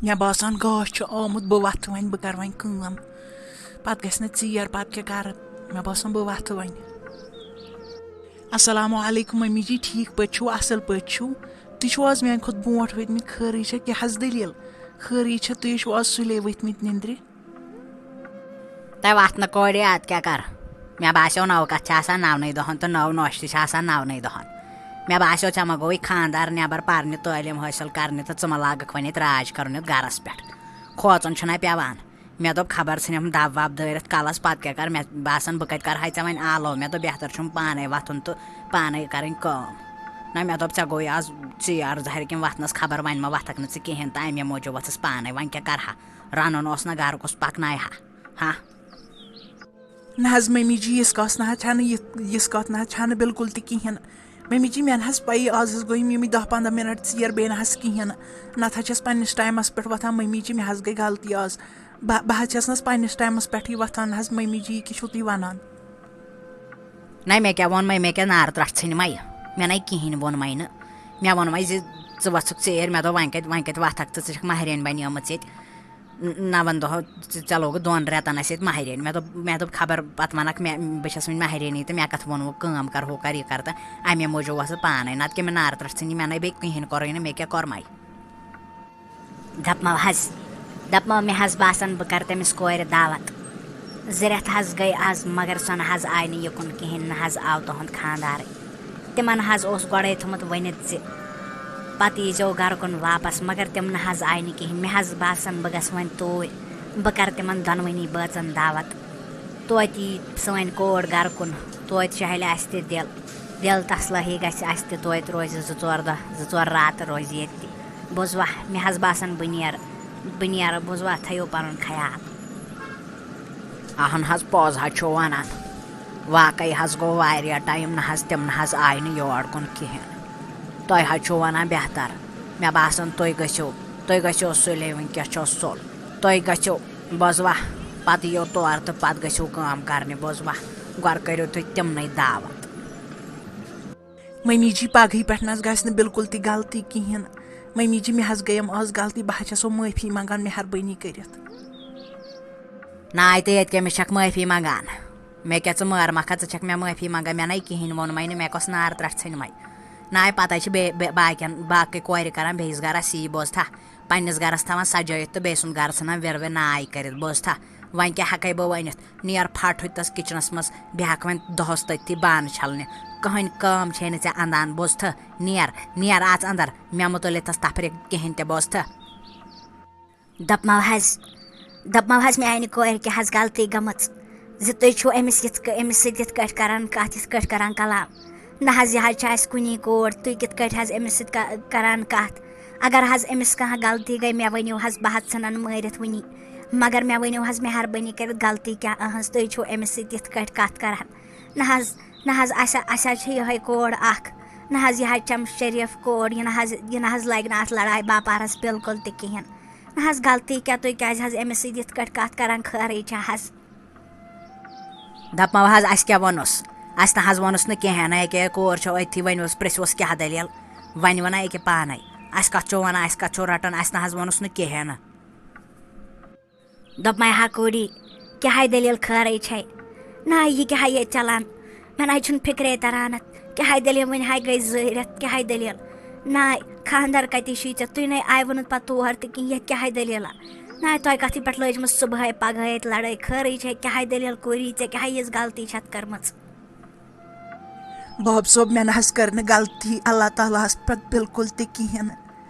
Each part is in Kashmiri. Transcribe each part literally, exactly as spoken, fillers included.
مےٚ باسان گاش چھُ آمُت، بہٕ وۄتھٕ وۄنۍ، بہٕ کَرٕ وۄنۍ کٲم۔ پَتہٕ گژھِ نہٕ ژیر، پَتہٕ کیٛاہ کَرٕ؟ مےٚ باسان بہٕ وۄتھٕ وۄنۍ۔ السلام علیکم ممی جی، ٹھیٖک پٲٹھۍ چھِو؟ اَصٕل پٲٹھۍ چھِو؟ تُہۍ چھِو آز میٛانہِ کھۄتہٕ برونٛٹھ ؤتھمٕتۍ، خٲرٕے چھا؟ کیٛاہ حظ دٔلیٖل؟ خٲرٕے چھا؟ تُہۍ چھِو آز سُلے ؤتھمٕتۍ نِندرِ؟ تۄہہِ وۄتھنہٕ کورِ، اَدٕ کیٛاہ کَرٕ؟ مےٚ باسیو، نوکَتھ چھِ آسان نَونٕے دۄہَن تہٕ نٔو نوٚش تہِ چھِ آسان نَونٕے دۄہَن۔ مےٚ باسیو، ژےٚ ما گوٚوُے خانٛدار نٮ۪بر پَرنہِ، تعلیٖم حٲصِل کَرنہِ تہٕ ژٕ ما لاگَکھ وۄنۍ ییٚتہِ راج کَرُن یَتھ گَرَس پٮ۪ٹھ؟ کھوژُن چھُنہ پٮ۪وان۔ مےٚ دوٚپ، خبر ژھٕنٮ۪م دَب وَب دٲرِتھ کَلَس، پَتہٕ کیٛاہ کَرٕ؟ مےٚ باسان، بہٕ کَتہِ کَرٕ ہا ژےٚ وۄنۍ آلو۔ مےٚ دوٚپ، بہتر چھُم پانَے وۄتھُن تہٕ پانَے کَرٕنۍ کٲم۔ نہ، مےٚ دوٚپ، ژےٚ گوٚوُے آز ژیر، ظٲہِر کِنۍ وۄتھنَس خبر، وۄنۍ ما وۄتھَکھ نہٕ ژٕ کِہیٖنۍ تہٕ اَمے موٗجوٗب وۄژھٕس پانَے۔ وۄنۍ کیٛاہ کَرٕ ہا؟ رَنُن اوس نہ گَرٕ، کُس پَکنایہِ ہا؟ ہا؟ نہ حظ ممی جی، یِژھ کَتھ نہ حظ چھَنہٕ، یہِ، یِژھ کَتھ نہ حظ چھَنہٕ بِلکُل تہِ کِہیٖنۍ۔ ممی جی، مےٚ نہ حظ پَیی، آز حظ گوٚو یِم، یِمٕے دَہ پنٛداہ مِنَٹ ژیر، بیٚیہِ نہ حظ کِہیٖنۍ نہٕ۔ نَتہٕ حظ چھَس پنٛنِس ٹایمَس پٮ۪ٹھ وۄتھان۔ ممی جی، مےٚ حظ گٔے غلطی آز۔ بہٕ، بہٕ حظ چھَس نہ حظ پنٛنِس ٹایمَس پٮ۪ٹھٕے وۄتھان۔ نہ حظ ممی جی، یہِ کیٛاہ چھُو تُہۍ وَنان؟ نہ، مےٚ کیٛاہ ووٚن مےٚ، مےٚ کیٛاہ نارٕ ترٛٹھ ژھٕنۍ مَے؟ مےٚ نَے کِہیٖنۍ ووٚن مَے نہٕ۔ مےٚ ووٚن مَے زِ ژٕ وۄژھُکھ ژیر۔ مےٚ دوٚپ، وۄنۍ کَتہِ، وۄنۍ کَتہِ وۄتھَکھ ژٕ؟ ژٕ چھَکھ ماہرِنۍ بَنیمٕژ ییٚتہِ۔ ن-، نَوَن دۄہَن ژٕ، ژےٚ لوگُتھ دۄن رٮ۪تَن اَسہِ ییٚتہِ ماہرِنۍ۔ مےٚ دوٚپ، مےٚ دوٚپ، خبر پَتہٕ وَنَکھ مےٚ، بہٕ چھَس وٕنہِ ماہرِنی تہٕ مےٚ کَتھ ووٚنوُ، کٲم کَر، ہُہ کَر، یہِ کَر تہٕ اَمے موٗجوٗب وۄژھٕ پانَے، نَتہٕ کیٛاہ مےٚ نارٕ ترٛٹھ ژھٕنہِ، مےٚ نَے بیٚیہِ کِہیٖنۍ کوٚرُے نہٕ، مےٚ کیٛاہ کوٚر مَے؟ دَپمو حظ، دَپمو مےٚ حظ باسان بہٕ کَرٕ تٔمِس کورِ دعوت۔ زٕ رٮ۪تھ حظ گٔے آز، مگر سۄ نہ حظ آیہِ نہٕ یُکُن کِہیٖنۍ، نہ حظ آو تُہُنٛد خانٛدارٕے۔ تِمَن حظ اوس گۄڈَے تھوٚمُت ؤنِتھ زِ پَتہٕ ییٖزیو گَرٕ کُن واپَس، مگر تِم نہ حظ آیہِ نہٕ کِہیٖنۍ۔ مےٚ حظ باسان بہٕ گژھٕ وۄنۍ توٗرۍ، بہٕ کَرٕ تِمَن دۄنوٕنی بٲژَن دعوت۔ توتہِ یی سٲنۍ کوٗر گَرٕ کُن، توتہِ شہلہِ اَسہِ تہِ دِل، دِل تسلٲہی گژھِ اَسہِ تہِ، توتہِ روزِ زٕ ژور دۄہ، زٕ ژور راتہٕ روزِ ییٚتہِ تہِ۔ بوزوا، مےٚ حظ باسان بہٕ نیرٕ، بہٕ نیرٕ، بوزوا، تھٲیِو پَنُن خیال۔ اہن حظ، پوٚز حظ چھُو وَنان۔ واقعی حظ گوٚو واریاہ ٹایم نہ حظ، تِم نہ حظ آیہِ نہٕ یور کُن کِہیٖنۍ۔ تۄہہِ حظ چھُو وَنان بہتر۔ مےٚ باسان تُہۍ گٔژھِو، تُہۍ گٔژھِو سُلے، وٕنکیٚس چھو سُل۔ تُہۍ گٔژھِو، بوزوا، پَتہٕ یِیِو تور تہٕ پَتہٕ گٔژھِو کٲم کَرنہِ، بوزوا۔ گۄڈٕ کٔرِو تُہۍ تِمنٕے دعوت۔ ممی جی، پگہٕے پٮ۪ٹھ نہ حظ گژھِ نہٕ بالکل تہِ غلطی کِہیٖنۍ۔ ممی جی، مےٚ حظ گٔیم آز غلطی، بہٕ حظ چھسو معٲفی منٛگان مہربٲنی کٔرِتھ۔ نہ، آے تہٕ ییٚتہِ کیٛاہ، مےٚ چھکھ معٲفی منٛگان؟ مےٚ کیٛاہ ژٕ مٲر مکھا، ژٕ چھکھ مےٚ معٲفی منٛگان؟ مےٚ نَے کِہیٖنۍ ووٚنمَے نہٕ، مےٚ کۄس نار ترٛٹھ ژھٕنمَے؟ نہ، آے پَتہٕ چھِ بیٚیہِ، بیٚیہِ باقیَن، باقٕے کورِ کَران بیٚیِس گَرَس یی، بوزتھا؟ پنٛنِس گَرَس تھاوان سجٲیِتھ تہٕ بیٚیہِ سُنٛد گَرٕ ژھٕنان وِروِ ناے کٔرِتھ، بوزتھا؟ وۄنۍ کیٛاہ ہٮ۪کَے بہٕ ؤنِتھ؟ نیر پھٹ ہُتہِ تس کچنس منٛز، بیٚہکھ وۄنۍ دۄہس تٔتھی بانہٕ چھلنہِ۔ کٕہٕنۍ کٲم چھے نہٕ ژےٚ اندان، بوزتھٕ؟ نیر، نیر اژ اندر، مےٚ متعلق تس تفریق کِہینۍ تہِ، بوزتھٕ؟ دپمو حظ، دپمو حظ، میانہِ کورِ کیٛاہ حظ غلطی گٔمٕژ زِ تُہۍ چھِو أمِس یِتھ کٔ-، أمِس سۭتۍ یِتھ کٲٹھۍ کران کتھ، یِتھ کٲٹھۍ کران کلام؟ نہ حظ، یہِ حظ چھِ اَسہِ کُنی کوٗر، تُہۍ کِتھ کٲٹھۍ حظ أمِس سۭتۍ ک-، کران کتھ؟ اگر حظ أمِس کانٛہہ غلطی گٔے، مےٚ ؤنِو حظ، بہٕ حظ ژھٕنن مٲرِتھ وٕنی۔ مگر مےٚ ؤنِو حظ مہربٲنی کٔرِتھ، غلطی کیٛاہ ٲہٕنٛز؟ تُہۍ چھِو أمِس سۭتۍ یِتھ کٲٹھۍ کَتھ کَران۔ نہ حظ، نہ حظ، اَسہِ، اَسہِ حظ چھِ یِہوٚے کوڑ اَکھ۔ نہ حظ، یہِ حظ چھَم شریٖف کوڑ، یہِ نہ حظ، یہِ نہ حظ لَگہِ نہٕ اَتھ لڑایہِ باپارَس بِلکُل تہِ کِہیٖنۍ۔ نہ حظ، غلطی کیٛاہ؟ تُہۍ کیٛازِ حظ أمِس سۭتۍ یِتھ کٲٹھۍ کَتھ کَران؟ خٲرٕے چھا حظ؟ دَپمو حظ، اَسہِ کیٛاہ ووٚنُس؟ اَسہِ نہ حظ ووٚنُس نہٕ کِہیٖنۍ۔ نہ، ییٚکیٛاہ کوٗر چھو أتھی، وۄنۍ اوس پرٛژھوس کیٛاہ دٔلیٖل؟ وۄنۍ وَنان ییٚکیٛاہ پانَے۔ اَسہِ کَتھ چھو وَنان، اَسہِ کَتھ چھو رَٹان؟ اَسہِ نہ حظ ووٚنُس نہٕ کِہیٖنۍ نہٕ۔ دوٚپمَے ہا کوٗری، کیٛاہ ہاے دٔلیٖل، خٲرٕے چھے؟ نہ، یہِ کیٛاہ ہاے ییٚتہِ چَلان؟ مےٚ نہ حظ چھُنہٕ فِکرے تَران اَتھ۔ کیٛاہ ہاے دٔلیٖل، وۄنۍ ہاے گٔے زٕ رٮ۪تھ، کیٛاہ ہاے دٔلیٖل؟ نہ، خانٛدَر کَتہِ چھُے ژےٚ؟ تُہۍ نَے آیوٕ نہٕ پَتہٕ تور تہِ کِہیٖنۍ، یَتھ کیٛاہ ہاے دٔلیٖلہ؟ نہ، تۄہہِ کَتھٕے پٮ۪ٹھ لٲجمٕژ صُبحٲے پَگہٲے اَتہِ لَڑٲے، خٲرٕے چھے؟ کیٛاہ ہاے دٔلیٖل کوٗری، ژےٚ کیٛاہ ہاے یِژھ غلطی چھَتھ کٔرمٕژ؟ باب صٲب، مےٚ نہ حظ کٔر نہٕ غلطی اللہ تعالیٰ ہَس پٮ۪ٹھ بِلکُل تہِ کِہیٖنۍ نہٕ۔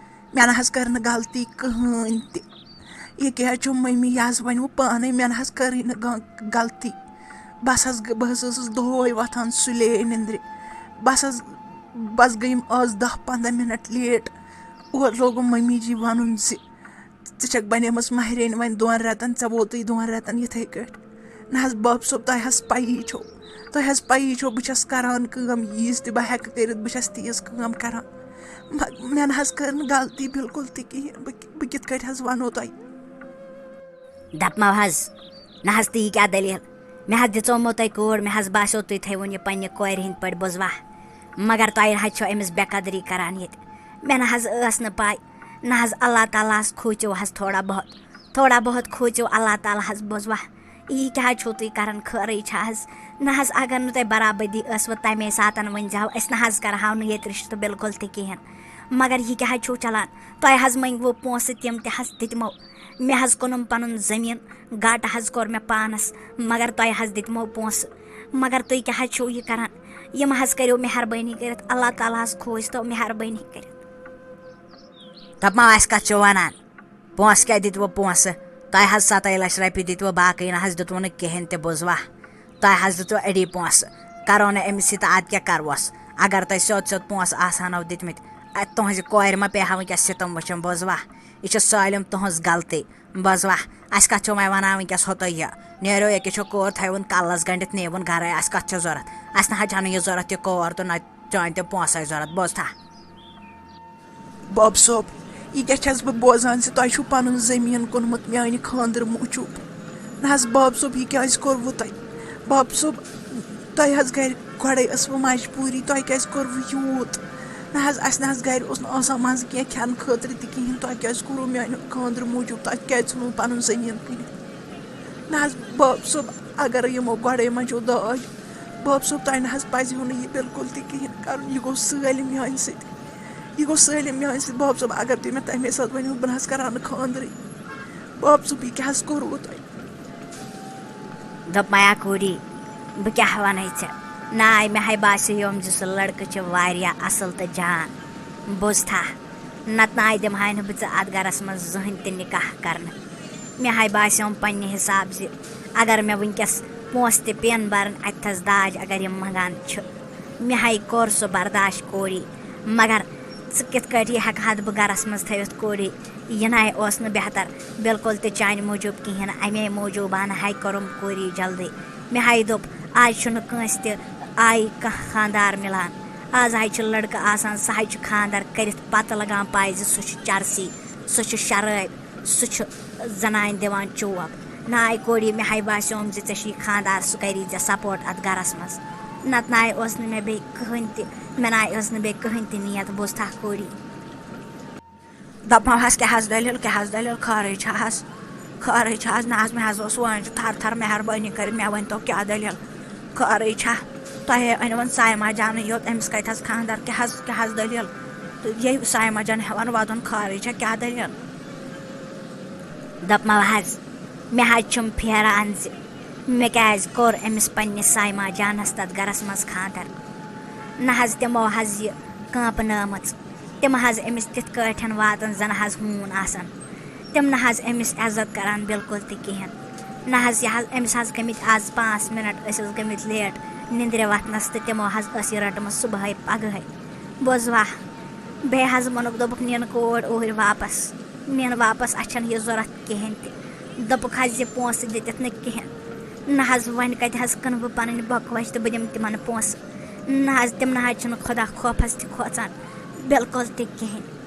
مےٚ نہ حظ کٔر نہٕ غلطی کٕہٕنۍ تہِ۔ یہِ کیٛاہ حظ چھُ مٔمی، یہِ حظ وَنہِ وۄنۍ پانَے، مےٚ نہ حظ کٔرٕے نہٕ غ-، غلطی۔ بَس حظ گٔ-، بہٕ حظ ٲسٕس دۄہَے وۄتھان سُلے نِندرِ۔ بَس حظ، بَس گٔیَم آز دَہ پنٛداہ مِنَٹ لیٹ۔ اورٕ لوگُم مٔمی جی وَنُن زِ ژٕ چھَکھ بَنیمٕژ ماہرِنۍ وۄنۍ دۄن رٮ۪تَن، ژےٚ ووتُے دۄن رٮ۪تَن یِتھَے کٲٹھۍ۔ نہ حظ باب صٲب، تۄہہِ حظ پَیی چھو، تۄہہِ حظ پَیی چھو، بہٕ چھَس کَران کٲم، ییٖژ تہِ بہٕ ہٮ۪کہٕ کٔرِتھ، بہٕ چھَس تیٖژ کٲم کَران۔ مہ-، مےٚ نہ حظ کٔر نہٕ غلطی بِلکُل تہِ کِہیٖنۍ۔ بہٕ، بہٕ کِتھ کٲٹھۍ حظ وَنو تۄہہِ؟ دَپمو حظ، نہ حظ، تہٕ یہِ کیٛاہ دٔلیٖل؟ مےٚ حظ دِژومو تۄہہِ کوٗر، مےٚ حظ باسیو تُہۍ تھٲیوُن یہِ پنٛنہِ کورِ ہِنٛدۍ پٲٹھۍ، بوزوا؟ مگر تۄہہِ حظ چھو أمِس بے قدری کَران ییٚتہِ۔ مےٚ نہ حظ ٲس نہٕ پَے۔ نہ حظ، اللہ تعالیٰ ہَس کھوٗژِو حظ تھوڑا بہت، تھوڑا بہت کھوٗژِو اللہ تعالیٰ ہَس، بوزوا؟ یہِ کیٛاہ حظ چھُو تُہۍ کران؟ خٲرٕے چھا حظ؟ نہ حظ، اگر نہٕ تۄہہِ برابٔدی ٲسوٕ تَمے ساتَن، ؤنۍ زیو، أسۍ نہ حظ کرہاو نہٕ ییٚتہِ رِشتہٕ بِلکُل تہِ کِہیٖنۍ۔ مگر یہِ کیٛاہ حظ چھُو چلان؟ تۄہہِ حظ مٔنٛگوٕ پونٛسہٕ، تِم تہِ حظ دِتمو۔ مےٚ حظ کٕنُم پَنُن زٔمیٖن، گاٹہٕ حظ کوٚر مےٚ پانَس، مگر تۄہہِ حظ دِتمو پونٛسہٕ۔ مگر تُہۍ کیٛاہ حظ چھُو یہِ کران؟ یِم حظ کٔرِو مہربٲنی کٔرِتھ، اللہ تعالیٰ ہَس کھوٗژتو مہربٲنی کٔرِتھ۔ دَپ ما اَسہِ کَتھ چھِو وَنان؟ پونٛسہٕ کیٛاہ دِتوٕ پونٛسہٕ؟ تۄہہِ حظ سَتَے لَچھ رۄپیہِ دِتوٕ، باقٕے نہ حظ دیُتوٕ نہٕ کِہیٖنۍ تہِ، بوٗزوا؟ تۄہہِ حظ دیُتوٕ أڑی پونٛسہٕ، کَرو نہٕ أمِس سۭتۍ، اَدٕ کیٛاہ کَروس؟ اگر تۄہہِ سیوٚد سیوٚد پونٛسہٕ آسہٕ ہنو دِتمٕتۍ، اَتہِ تُہٕنٛزِ کورِ ما پیٚیہِ ہا وٕنۍکٮ۪س سِتَم وٕچھُن، بوٗزوا؟ یہِ چھِ سٲلِم تُہٕنٛز غلطی، بوٗزوا؟ اَسہِ کَتھ چھِو وۄنۍ وَنان وٕنۍکٮ۪س ہُتُے یہِ؟ نیرو ییٚکیٛاہ چھو کور تھٲیوُن کَلَس گٔنٛڈِتھ، نیٖوُن گَرَے، اَسہِ کَتھ چھِ ضوٚرَتھ؟ اَسہِ نہ حظ چھَنہٕ یہِ ضوٚرَتھ یہِ کور تہٕ نہ چٲنۍ تِم پونٛسَے ضوٚرَتھ، بوٗزتھا؟ باب صٲب، یہِ کیٛاہ چھَس بہٕ بوزان زِ تۄہہِ چھُو پَنُن زٔمیٖن کُنمُت میٛانہِ خانٛدرٕ موٗجوٗب؟ نہ حظ باب صٲب، یہِ کیٛازِ کوٚروٕ تۄہہِ؟ باب صٲب، تۄہہِ حظ گَرِ گۄڈَے ٲسوٕ مجبوٗری، تۄہہِ کیٛازِ کوٚروٕ یوٗت؟ نہ حظ، اَسہِ نہ حظ گَرِ اوس نہٕ آسان منٛزٕ کینٛہہ کھٮ۪نہٕ خٲطرٕ تہِ کِہیٖنۍ، تۄہہِ کیٛازِ کوٚروٕ میٛانہِ خانٛدرٕ موٗجوٗب، تۄہہِ کیٛازِ ژھٕنوٕ پَنُن زٔمیٖن کٕنِتھ؟ نہ حظ باب صٲب، اگر یِمو گۄڈَے منٛجو داج، باب صٲب، تۄہہِ نہ حظ پَزِہو نہٕ یہِ بِلکُل تہِ کِہیٖنۍ کَرُن، یہِ گوٚو سٲلِم میٛانہِ سۭتۍ۔ یہِ گوٚو سٲلِم میٛانہِ سۭتۍ، باب صٲب، اگر تُہۍ مےٚ تَمے ساتہٕ ؤنِو، بہٕ نہ حظ کَرٕ ہا نہٕ خانٛدرٕے۔ باب صٲب، یہِ کیٛاہ حظ کوٚروٕ تۄہہِ؟ دوٚپ میا کوٗری، بہٕ کیٛاہ وَنَے ژےٚ؟ ناے، مےٚ ہاے باسیوم زِ سُہ لڑکہٕ چھِ واریاہ اَصٕل تہٕ جان۔ بوٗزتھا؟ نَتہٕ ناے دِمہٕ ہاے نہٕ بہٕ ژٕ اَتھ گَرَس منٛز زٕہٕنۍ تہِ نِکاح کَرنہٕ۔ مےٚ ہاے باسیوم پنٛنہِ حِساب زِ اگر مےٚ وٕنۍکٮ۪س پونٛسہٕ تہِ پیٚن بَرٕنۍ، اَتہِ تھَس داج اگر یِم منٛگان چھِ۔ مےٚ ہاے کوٚر سُہ برداش کوٗری، مگر ژٕ کِتھ کٲٹھۍ یہِ ہٮ۪کہٕ ہا بہٕ گَرَس منٛز تھٲوِتھ کوٗری؟ یہِ نَے اوس نہٕ بہتر بِلکُل تہِ چانہِ موٗجوٗب کِہیٖنۍ۔ اَمے موٗجوٗبانہٕ ہاے کوٚرُم کوٗری جلدی۔ مےٚ ہاے دوٚپ، آز چھُنہٕ کٲنٛسہِ تہِ آیہِ کانٛہہ خانٛدار مِلان۔ آز ہاے چھُ لٔڑکہٕ آسان، سُہ ہاے چھُ خانٛدر کٔرِتھ پَتہٕ لَگان پَے زِ سُہ چھُ چرسی، سُہ چھُ شرٲبۍ، سُہ چھُ زنانہِ دِوان چوب۔ ناے کوٗری، مےٚ ہاے باسیوم زِ ژےٚ چھُے خانٛدار، سُہ کَری ژےٚ سپورٹ اَتھ گَرَس منٛز۔ نَتہٕ ناے اوس نہٕ مےٚ بیٚیہِ کٕہٕنۍ تہِ، مےٚ ناے ٲس نہٕ بیٚیہِ کٕہٕنۍ تہِ نیت، بوٗزتھا کوٗری؟ دَپہٕ مو حظ، کیٛاہ حظ دٔلیٖل، کیٛاہ حظ دٔلیٖل، خٲرٕے چھا حظ؟ خٲرٕے چھا حظ؟ نہ حظ، مےٚ حظ اوس وٲنٛج تھَر تھَر، مہربٲنی کٔرِتھ مےٚ ؤنۍ تو کیٛاہ دٔلیٖل؟ خٲرٕے چھا؟ تۄہے أنۍ وۄنۍ سایما جانٕے یوت، أمِس کَتہِ حظ خانٛدر؟ کیٛاہ حظ، کیٛاہ حظ دٔلیٖل؟ تہٕ یہِ سایما جان ہٮ۪وان وَدُن، خٲرٕے چھا، کیٛاہ دٔلیٖل؟ دَپہٕ مو حظ، مےٚ حظ چھُم پھیران زِ مےٚ کیٛازِ کوٚر أمِس پنٛنِس سایما جانَس تَتھ گَرَس منٛز خانٛدر۔ نہ حظ، تِمو حظ یہِ کانٛپنٲومٕژ۔ تِم حظ أمِس تِتھ کٲٹھۍ واتان زَن حظ ہوٗن آسان۔ تِم نہ حظ أمِس عزت کَران بِلکُل تہِ کِہیٖنۍ۔ نہ حظ، یہِ حظ، أمِس حظ گٔمٕتۍ آز پانٛژھ مِنَٹ، أسۍ حظ گٔمٕتۍ لیٹ نِنٛدرِ وۄتھنَس، تہٕ تِمو حظ ٲس یہِ رٔٹمٕژ صُبحٲے پَگہٲے۔ بوزوا؟ بیٚیہِ حظ ووٚنُکھ، دوٚپُکھ، نِن کوٗر اوٗرۍ واپَس، نِن واپَس، اَسہِ چھَنہٕ یہِ ضوٚرَتھ کِہیٖنۍ تہِ۔ دوٚپُکھ حظ، یہِ پونٛسہٕ دِتِتھ نہٕ کِہیٖنۍ۔ نہ حظ، وۄنۍ کَتہِ حظ کٕنہٕ بہٕ پَنٕنۍ بۄکہٕ وَچہِ تہٕ بہٕ دِمہٕ تِمَن پونٛسہٕ؟ نہ حظ، تِم نہ حظ چھِنہٕ خۄدا خوفَس تہِ کھوژان بِلکُل تہِ کِہیٖنۍ۔